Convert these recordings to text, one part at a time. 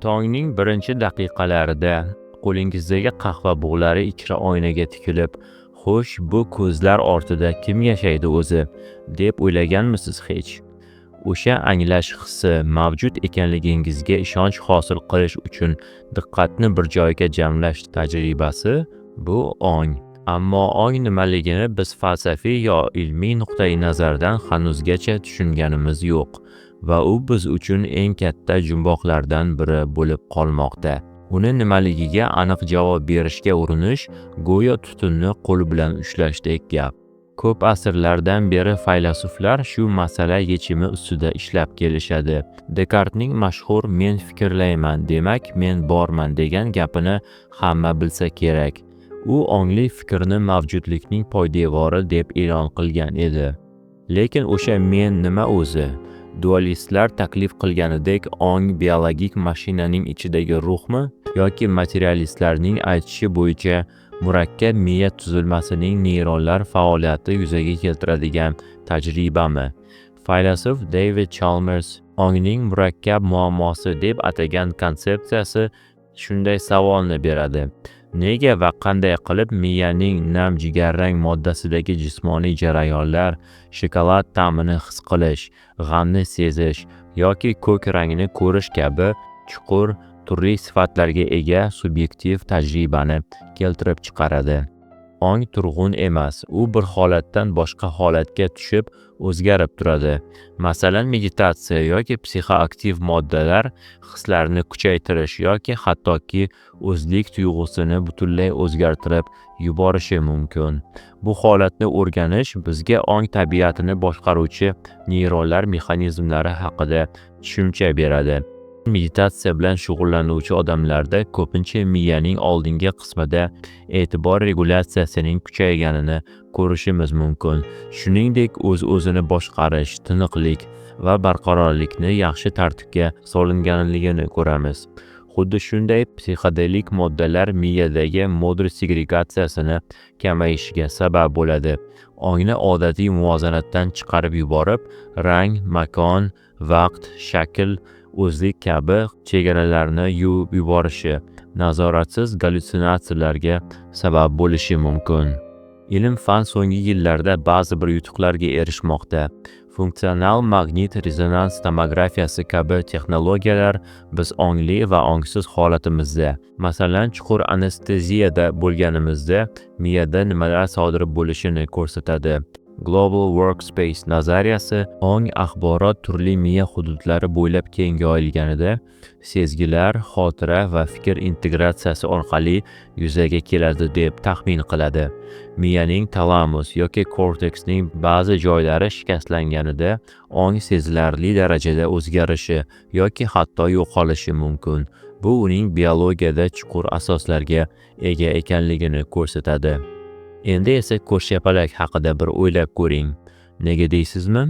Tongning birinchi daqiqalarida qo'lingizdagi qahva bug'lari ichra oynaga tikilib, "Xo'sh, bu ko'zlar ortida kim yashaydi o'zi?" deb o'ylaganmisiz hech? O'sha anglash hissi mavjud ekanligingizga ishonch hosil qilish uchun diqqatni bir joyga jamlash tajribasi bu ong. Ammo ong nimaligini biz falsafiy yo ilmiy nuqtai nazardan hanuzgacha tushunganimiz yo'q va u biz uchun eng katta jumboqlardan biri bo'lib qolmoqda. Uni nimaligiga aniq javob berishga urinish go'yo tutunni qo'l bilan ushlashdek gap. Ko'p asrlardan beri faylasuflar shu masala yechimi ustida ishlab kelishadi. Dekartning mashhur "Men fikrlayman, demak men borman" degan gapini hamma bilsa kerak. U ongli fikrni mavjudlikning poydevori deb e'lon qilgan edi. Lekin o'sha men nima o'zi? Dualistlar taklif qilganidek ong biologik mashinaning ichidagi ruhmi yoki materialistlarning aytishi bo'yicha murakkab miya tuzilmasining neyronlar faoliyati yuzaga keltiradigan tajribami? Faylasuf David Chalmers ongning murakkab muammosi deb atagan konsepsiyasi shunday savolni beradi. Nega va qanday qilib miyaning nam jigarrang moddasidagi jismoniy jarayonlar shokolad ta'mini his qilish, g'amni sezish yoki ko'k rangni ko'rish kabi chuqur, turli sifatlarga ega subyektiv tajribani keltirib chiqaradi? Ong turg'un emas, u bir holatdan boshqa holatga tushib, o'zgarib turadi. Masalan, meditatsiya yoki psixoaktiv moddalar hislarni kuchaytirish yoki hattoki o'zlik tuyg'usini butunlay o'zgartirib yuborishi mumkin. Bu holatni o'rganish bizga ong tabiatini boshqaruvchi neyronlar mexanizmlari haqida tushuncha beradi. Meditatsiya bilan shug'ullanuvchi odamlarda ko'pincha miyaning oldingi qismida e'tibor regulyatsiyasining kuchayganini ko'rishimiz mumkin. Shuningdek, o'z-o'zini boshqarish, tiniqlik va barqarorlikni yaxshi tartibga solinganligini ko'ramiz. Xuddi shunday psixodelik moddalar miyadagi modul segregatsiyasini kamayishiga sabab bo'ladi. Ongni odatiy muvozanatdan chiqarib yuborib, rang, makon, vaqt, shakl, o'zlik kabi chegaralarni yuvib yuborishi, nazoratsiz gallyutsinatsiyalarga sabab bo'lishi mumkin. Ilm-fan so'nggi yillarda ba'zi bir yutuqlarga erishmoqda. Funksional magnit rezonans tomografiyasi kabi texnologiyalar biz ongli va ongsiz holatimizda, masalan, chuqur anesteziyada bo'lganimizda miyada nimalar sodir bo'lishini ko'rsatadi. Global Workspace nazariyasi ong axborot turli miya hududlari bo'ylab keng yoyilganida sezgilar, xotira va fikr integratsiyasi orqali yuzaga keladi deb taxmin qiladi. Miyaning talamus yoki korteksning ba'zi joylari shikastlanganida ong sezilarli darajada o'zgarishi yoki hatto yo'qolishi mumkin. Bu uning biologiyada chuqur asoslarga ega ekanligini ko'rsatadi. Endi esa ko'rshapalak haqida bir o'ylab ko'ring. Nega deysizmi?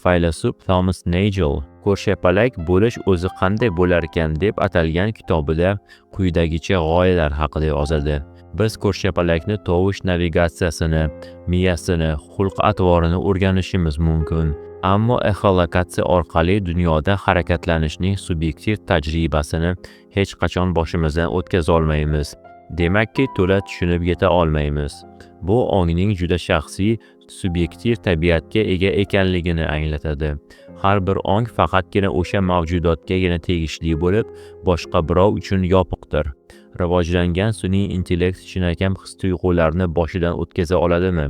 Faylasuf Thomas Nagel "Ko'rshapalak bo'lish o'zi qanday bo'larkan" deb atalgan kitobida quyidagicha g'oyalar haqida yozadi. Biz ko'rshapalakni tovush navigatsiyasini, miyasini, xulq-atvorini o'rganishimiz mumkin. Ammo exolokatsiya orqali dunyoda harakatlanishning subyektiv tajribasini hech qachon boshimizdan o'tkazolmaymiz. Demakki, to'la tushunib yeta olmaymiz. Bu ongning juda shaxsiy, subyektiv tabiatga ega ekanligini anglatadi. Har bir ong faqatgina o'sha mavjudotgagina tegishli bo'lib, boshqa birov uchun yopiqdir. Rivojlangan sun'iy intellekt chinakam his-tuyg'ularni boshidan o'tkaza oladimi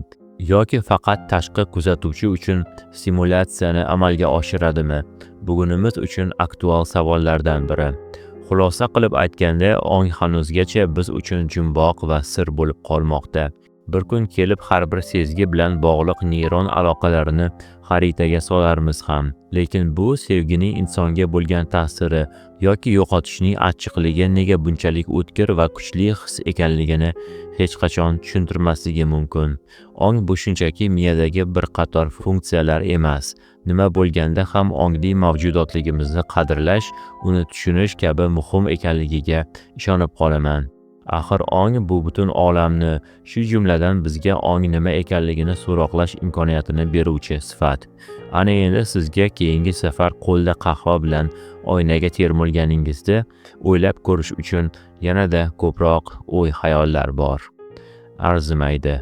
yoki faqat tashqi kuzatuvchi uchun simulyatsiyani amalga oshiradimi? Bugunimiz uchun aktual savollardan biri. Xulosa qilib aytganda, ong hanuzgacha biz uchun jumboq va sir bo'lib qolmoqda. Bir kun kelib har bir sezgi bilan bog'liq neyron aloqalarini xaritaga solarmiz ham. Lekin bu sevgining insonga bo'lgan ta'siri yoki yo'qotishning achchiqligi nega bunchalik o'tkir va kuchli his ekanligini hech qachon tushuntirmasligi mumkin. Ong bu shunchaki miyadagi bir qator funksiyalar emas. Nima bo'lganda ham ongli mavjudotligimizni qadrlash, uni tushunish kabi muhim ekanligiga ishonib qolaman. Axir ong bu butun olamni, shu jumladan bizga ong nima ekanligini so'roqlash imkoniyatini beruvchi sifat. Ana endi sizga keyingi safar qo'lda qahva bilan oynaga termilganingizda o'ylab ko'rish uchun yanada ko'proq o'y-xayollar bor. Arzimaydi.